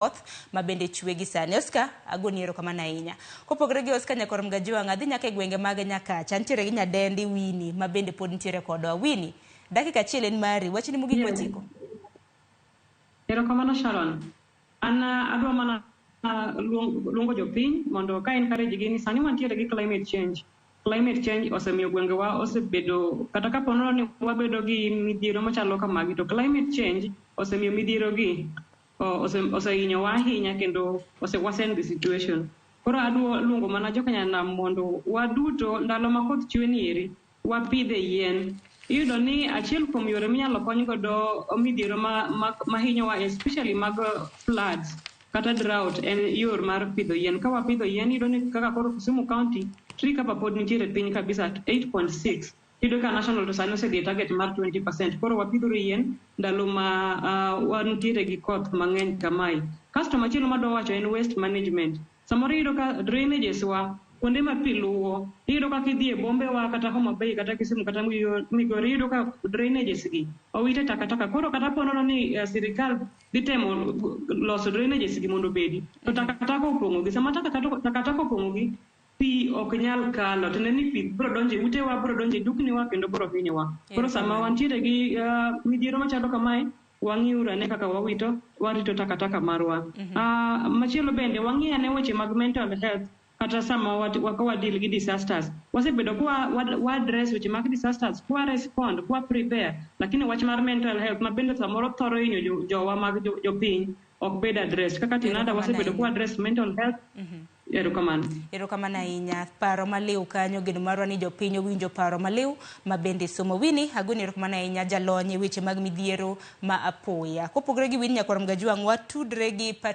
Koth ma bende chwe gi sani. Oscar, agoni erokamano ahinya. Kopogore gi Oscar Nyakwar Mgajiwang', adhi nyaka e gwenge mag Nyakacha. Antiere gi nyadendi Winnie ma bende pod nitiere kodwa. Winnie, dakika achiel en mari. Wachni mogik watieko. Erokamano Sharon. An adwa mana luongo jopiny mondo ka encourage gi ni sani wantiere gi climate change. Climate change osemiyo gwengewa osebedo kata kapo nono ni wabedo gi midhiero machalo kamagi to climate change osemiyo midhiero gi osehinyowa ahinya kendo ose worsen the situation. Koro adwa luongo mana jokanyanam mondo waduto ndalo ma koth chwe ni eri wapidhe yien. Iyudo ni achiel kuom yore minyalo kony godo midhiero ma hinyowa especially mag floods kata drought en yor mar pidho yien. Ka wapidho yien iyudo ni kaka koro Kisumu County tree cover pod nitiere piny kabisa at 8.6. Iyudo ka national to sani osedhi e target mar 20%. Koro wapidhuru yien ndalo ma wantiere gi koth mang'eny kamae. Kasto machielo madwa wacho en waste management. Samoro iyudo ka drainages wa kuonde ma pi luwo iyudo ka kidhi e bombe wa kata Homa Bay kata Kisumu kata Migori iyudo ka drainages gi owite takataka. Koro kata po nono ni sirikal dhi temo loso drainages gi mondo obedi to takataka opong'o gi. Sama takataka opong'o gi pi ok nyal kalo tiende ni pi biro donjo e utewa biro donjo e dukni wa kendo biro hinyowa. Koro sama wantiere gi midhiero machalo kamae wang'iuru ane kaka wawito warito takataka marwa. Machielo bende wang'i ane weche mag mental health kata sama wa deal gi disasters. Wasebedo ka wa address weche mag disasters, kwa respond, kwa prepare, lakini wach mar mental health ma bende samoro thoro hinyo jowa mag jopiny ok bed addressed. Kaka Tinada wasebedo kwa address mental health. Erokamano. Erokamano ahinya. Paro maliw kanyo, geno marwa ni jopiny owinjo paro maliw ma bende somo. Winnie, agoni erokamano ahinya jalony e weche mag midhiero ma apoya. Kopogore gi Winnie Nyakwar Mgajwang', watudre gi